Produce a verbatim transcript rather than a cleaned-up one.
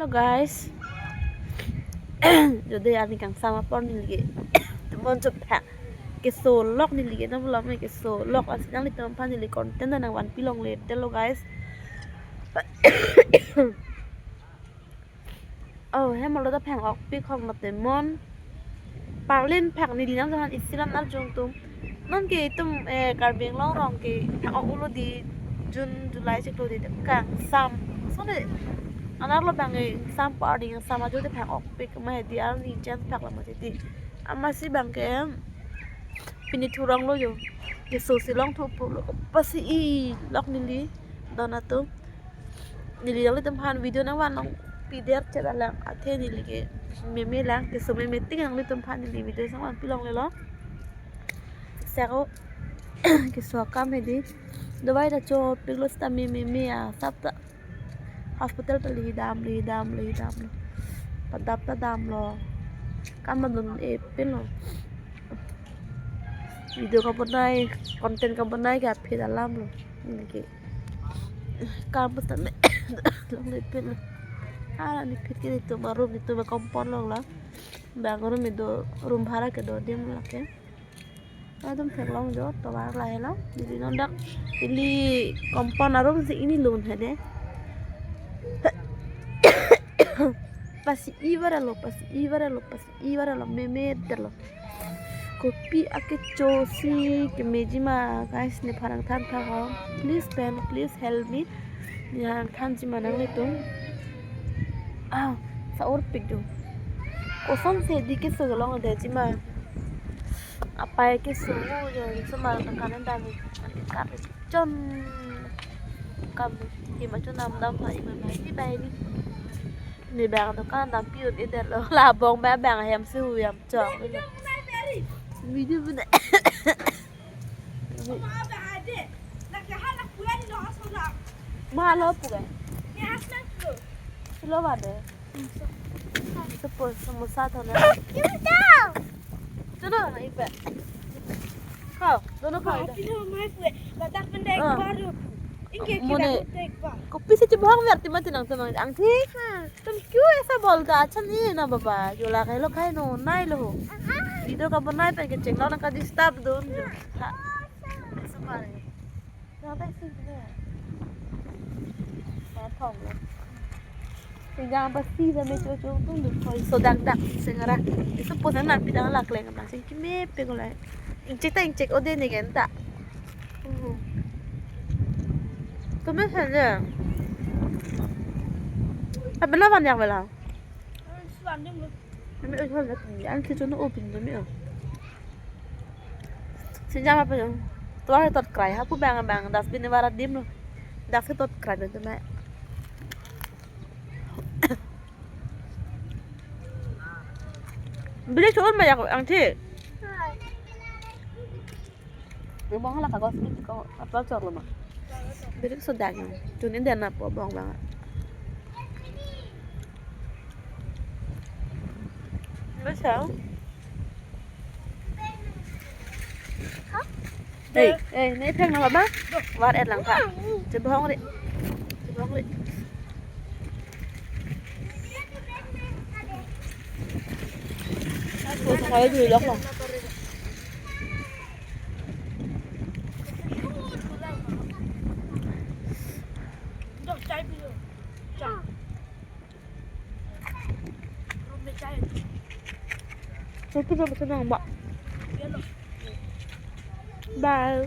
Hello guys. Jodi arni kangsam apor neli ke temon chop thak. Keso lok neli ke, nam lok neli keso lok. Lasi nanglitum aphan neli content nangvanpi longledetlo guys. Oh, hem arlo ta phang-okpik hok mate mon. Parlin phak neli nang jahan isi lam arjung tum. Non ke itum, eh, Karbi Anglong rong ke phang-ok-ulo di June, July chiklo di kangsam. So de, anarlo bang ke sam par di kangsam ajo de phang-okpik ma di arni chen phak lam ajo di. Amatsi bang ke pini thurong lo jo. Keso si longthu pulo. Pasi-i lok neli don atum. Neli nanglitum aphan video nangvan longpidet chet alang athe neli ke meme lang, keso meme tik nanglitum aphan neli video nangvanpi longlelo. Seko keso akam hedi. Dawai ta chopiklo seta meme meme asap ta. Hospital ta le dam, le dam, le dam lo. Padap ta damlo. Kam ta dun-e pinlo. Video kabonai, content kabonai ke aphi ta lamlo. Neli ke kam pasta me longle pinlo. Hala nephit ke itum arum, itum compound along la. Bang room do, room bhara kedo adim lake. Adum theklong jo, tovar lahelo. Neli non dak, neli compound arum si neli lun hede. Pasi-i varelo, pasi-i varelo, pasi-i varelo, meme detlo. Kopi akecho si kemeji ma, guys, nephan nangthan tha ho. Please pen, please help me. Nephan nangthanji ma nanglitum. Ah, sa-urpik do. Kosonsi di keso longledetji ma. Apei keso jo, so ma nangkan dam. Kar chon. Kam, hima chon nam dam ha, ima mai ni bai ni. Ne bang dokan dampi un-edetlo. La bong ba bang hem si hu hem chok. Video bina. Mahal ho pugai. Silo bade. Suppose samosa thona. Dono na ipe. Khao, dono khao ida. Ladak pendek Ah. Baru. Ingke Mone. Kita pendek ba. Kopi si chibong ver tima tinang tinang angthik. Tum kyu aisa bolta? Accha nahi na baba. Jo lakhai lo khai no, nailo. Video kabonai pen ke chenglo nangka disturb dun. Ha. Aisa pare. Nang tai sing ne. Sa thong lo. Sing jang pasi sa me cho cho tung dun khoi. So dak dak sing ara. Isu po sang nang pidang lakleng ma sing keme pe ko lai. Ingchek ta ingchek ode ne gen ta. Tum me sa je. Abela van yak bela. Kami oi thon dak ni an si chun o pin do mi o. Sinjam apa yo? Tuar tot krai ha pu bang bang dustbin ni var adim lo. Dak si tot krai do me. Beli chun ma yak angthi. Bong hala kagos ko apa chok lo ma. Beri sodak yang. Tuni dia napo bong bang. Bisa. Hey, hey, ne thang na ba? Var et lang ka. Chibong ri. Chibong ri. Ko sa kaya dulu lang. Itu coba senang, Mbak. Bye.